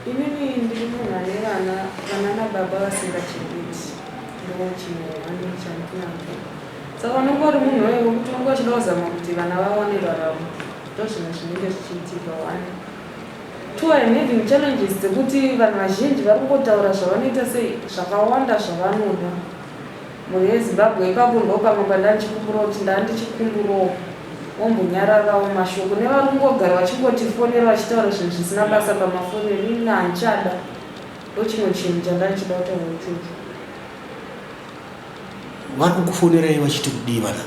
Inini ndiri munhu ane vana, vana nababa vasingachengeti. Ndo chinhu hwani chandinacho. Saka unenge uri munhu wewe wekuti unenge uchida kuzama kuti vana vawane raramo. Ndozvinhu zvinenge zvichiitika one. Two, I'm having challenges dzekuti vanhu vazhinji vari kungotaura zvavanoita sei zvakawanda zvavanoda. Mhuri yeZimbabwe ipapo ndopamwe pandandichikumburawo kuti ndandichikumburawo wombonyararawo mashoko nevari kungogara vachingotifonera vachitaura zvinhu zvisina basa pamafoni inini handichada ndochimwe chinhu chandandichida kutaura ichocho. Vari kukufonerai vachiti kudii vana?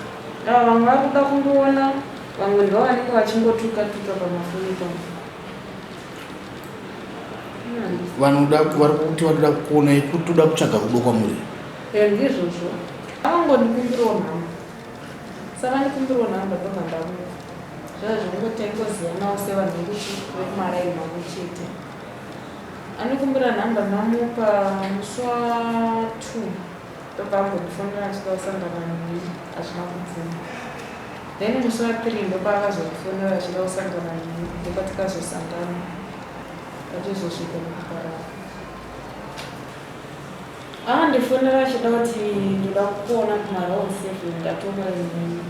Ava vamwe vari kuda kundiona, vamwe ndo vanenge vachingotuka tuka pamafoni ipapo. Vanoda vari kuti vanoda kukuonai kuti toda kutsvaga rudo kwamuri. Eh, ndizvozvo. Avangondikumbirawo nhamba. Saka ndikumbirawo nhamba ndobva ndamupa. Zvava zvekungoti taingoziyanawo sevanhu vekuchi vekumaraini mamwe chete. Andikumbira nhamba ndamupa musi wa 2 ndobva ambondifonera achida kusangana neni hazvina kubvuma. Then musi wa 3 ndopaakazondifonera achida kusangana neni ndopatikazosangana tachizosvika mukuparara. Akandifonera achida kuti ndoda kukuona kumaround 7 ndatova inini.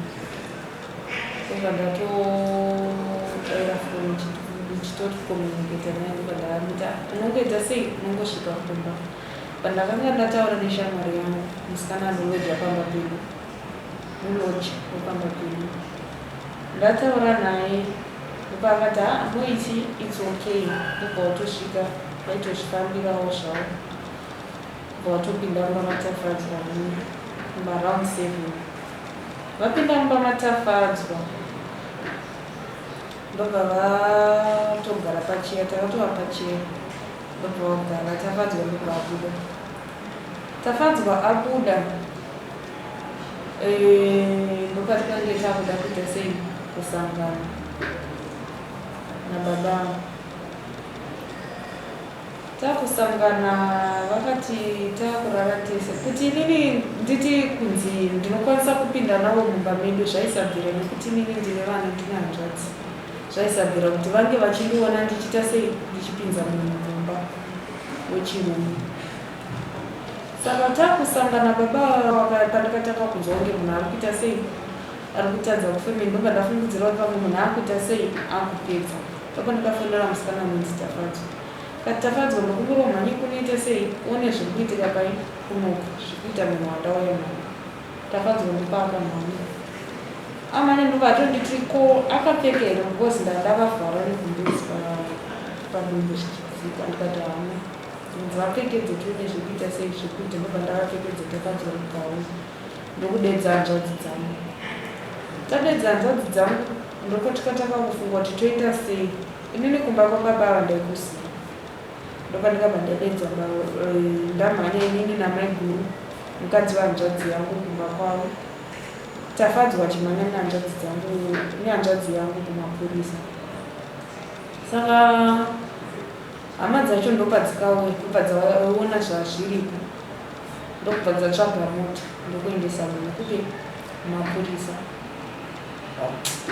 Ndobva ndatodaira foni ndichitoti communicate naye ndobva ndamuti ah, unongoita sei unongosvika kumba. Pandakanga ndataura neshamwari yangu musikana anoloja pamba pedu muloji wepamba pedu ndataura naye ndopaakati ha ah, moiti its okay ndobva watosvika vaitozvifambirawo zvavo bva watopinda mumba matafadzwa mumaround seven Vapinda mumba maTafadzwa ndobva vatogara pacheya takatova pacheya ndobva vagara Tafadzwa ndobva abuda. Tafadzwa abuda eh, ndopatikange takuda kuita sei kusangana nababa Takusangana vakati takurara tese kuti inini nditi kunzi ndinokwanisa kupinda navo mumba medu zvaisabvira nekuti inini ndine vana ndine hanzvadzi zvaisabvira kuti vange vachindiona ndichiita sei ndichipinza munhu mumba wechirume saka takusangana baba pandakatanga kunzwa kunge munhu ari kuita sei ari kutadza kufema ndobva ndafungidzira kuti pamwe munhu akuita sei akupedza Ndopandakafonera musikana anonzi Tafadzwa. Ndikati Tafadzwa ndokumbira umhanye kunoita sei uone zviri kuitika pai kunoku zviri kuita munhu wandauya naye. Tafadzwa ndopaakamhanya. Amhanya ndobva atonditi ko akapfeka here because ndandavavhara negumbezi padumbu zvichidzika ndikati haana. Ndinzi vapfekedze tione zviri kuita sei zviri kuita ndobva ndavapfekedza Tafadzwa rugau ndokudedza hanzvadzi dzangu. Tadedza hanzvadzi dzangu Ndopatikatanga kufunga kuti toita sei. Inini kumba kwababa ava ndaikuziva. Ndopandakabva ndadedza eh, ndamhanya inini namaiguru mukadzi wehanzvadzi yangu kumba kwavo. Tafadzwa achimhanya nehanzvadzi dzangu nehanzvadzi yangu kumapurisa. Saka hama dzacho ndopadzikauya ndobva dzaona zvazviripo ndokubva dzatsvaga mota ndokuendesa munhu kupi kumapurisa.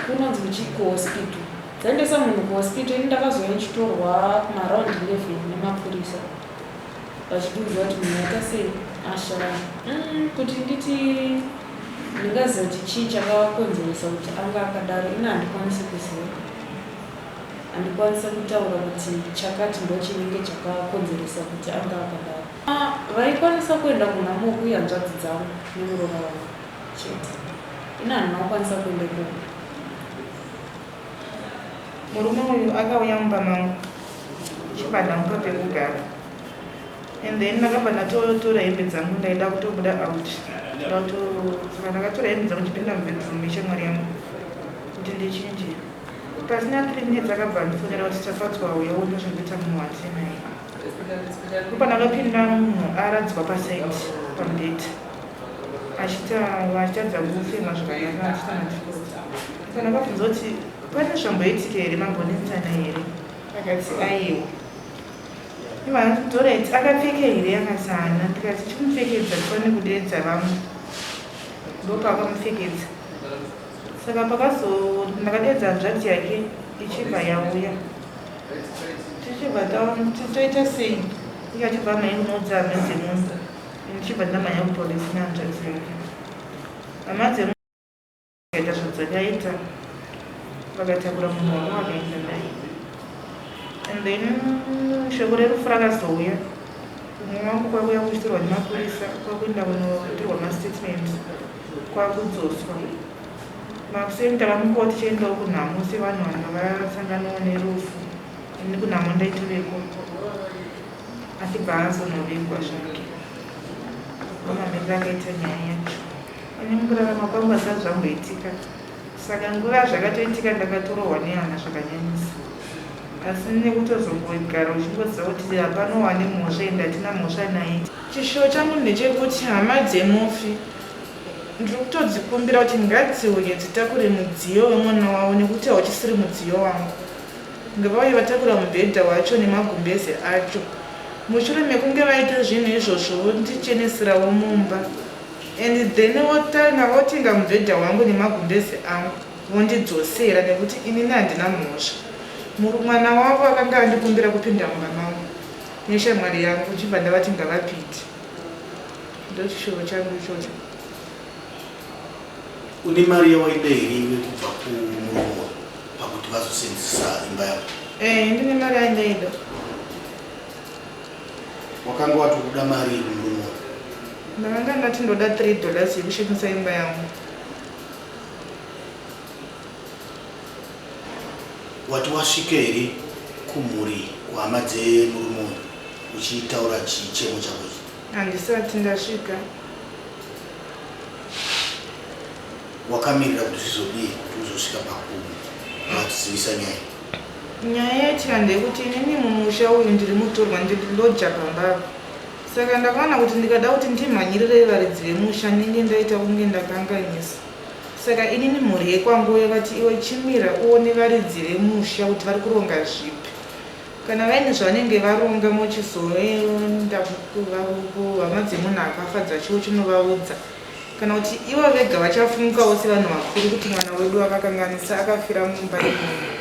Kunonzi kuchii kuhospital. Dzaendesa munhu kuhospital ini ndakazouya ndichitorwa kumaround 11 nemapurisa vachitiudza kuti munhu aita sei ashaya. Mm, kuti nditi ndingaziva kuti chii chakakonzeresa kuti anga akadaro ini handikwanisi kuziva. Handikwanise kutaura kuti chakati ndochinenge chakakonzeresa kuti anga akadaro. Ah, vaikwanisa kuenda kunhamo kuihanzvadzi dzangu nemuroora wangu. Chete. Ini handina kukwanisa kuenda ikoko. Murume uyu akauya mumba mangu chibva ndamupa pekugara and then ndakabva ndatotora hembe dzangu ndaida kutobuda out saka ndakatora hembe dzangu chipinda mubedroom meshamwari yangu kuti ndichinje pasina 3 minutes akabva andifonera kuti tafadzwa uya uone zvekuita munhu watinaye ndopandakapinda munhu aradzikwa pasaidi pamubhedha achitadza kufema zvakanaka achiita madifficult saka ndakabvunza kuti pane zvamboitika here mambonetsana here akati aiwa ivandorit akapfeka here akati haana ndikati chimupfekedza tiwane kudeedza vamwe ndopaakamupfekedza saka pakazo ndakadeedza hanzvadzi yake ichibva yauya. Takabva taona kuti toita sei. Iye achibva amhanya kunoudza hama dzemumba. Ini ndichibva ndamhanya kupolisi nehanzvadzi yake. Hama dzemumba dzikaita zvadzakaita vakatakura munhu wavo vakaenda naye. And then shoko rerufu rakazouya. Umwe wangu kwakuya kuchitorwa nemapurisa kwakuenda kunotorwa mastatement kwakudzoswa. Makuseni takamukawo tichiendawo kunhamo sevanhu vanga vasanganawo nerufu. Ini kunhamo ndaitoveko achibva azonovigwa zvake. Ndomamiriro akaita nyaya yacho. Ini mukurarama kwangu hazvisati zvamboitika. Saka nguva yazvakatoitika ndakatorohwa nehana zvakanyanyisa. Asi nekutozongogara uchingoziva kuti hapana wane mhosva ende hatina mhosva naye. Chishuwo changu ndechekuti hama dzemufi Ndiri kutodzikumbira kuti ngadziuye dzitakure mudziyo wemwana wavo nekuti hauchisiri mudziyo wangu. Ngavauye vatakura mubhedha wacho nemagumbeze acho. Mushure mekunge vaita zvinhu izvozvo vondicheneserawo mumba and then votanga votenga mubhedha wangu nemagumbeze angu vondidzosera nekuti inini handina mhosva. Mwana wavo akanga andikumbira kupinda mumba mangu neshamwari yangu ndichibva ndavati ngavapinde. Ndochishuvo changu ichocho. Une mari yawaida here iwe kubva kumurume pakuti vazosenzesa imba yako? Eh, ndine mari yandaida. Wakanga wati ukuda mari kumurume? Ndakanga ndati ndoda 3 dollars yekushandisa imba yangu. Wati wasvika here kumhuri kuhama dzemurume uyu uchitaura chichemo chako ichi? Handisati ndasvika. Wakamirira kuti zvizodii kuti uzosvika pakuvazivisa nyaya? Nyaya yaitika ndeyekuti inini mumusha uyu ndiri mutorwa, ndiri lodger pamba apa. Saka ndakaona kuti ndikada kuti ndimhanyirire varidzi vemusha ndinenge ndaita kunge ndakanganisa. Saka inini mhuri yekwangu yakati iwe chimira uone varidzi vemusha kuti vari kuronga zvipi. Kana vaine zvavanenge varonga mochizoenda kuhama dzemunhu akafa dzacho wochinovaudza kana kuti ivo vega vachafungawo sevanhu vakuru kuti mwana wedu akakanganisa akafira mumba imomo.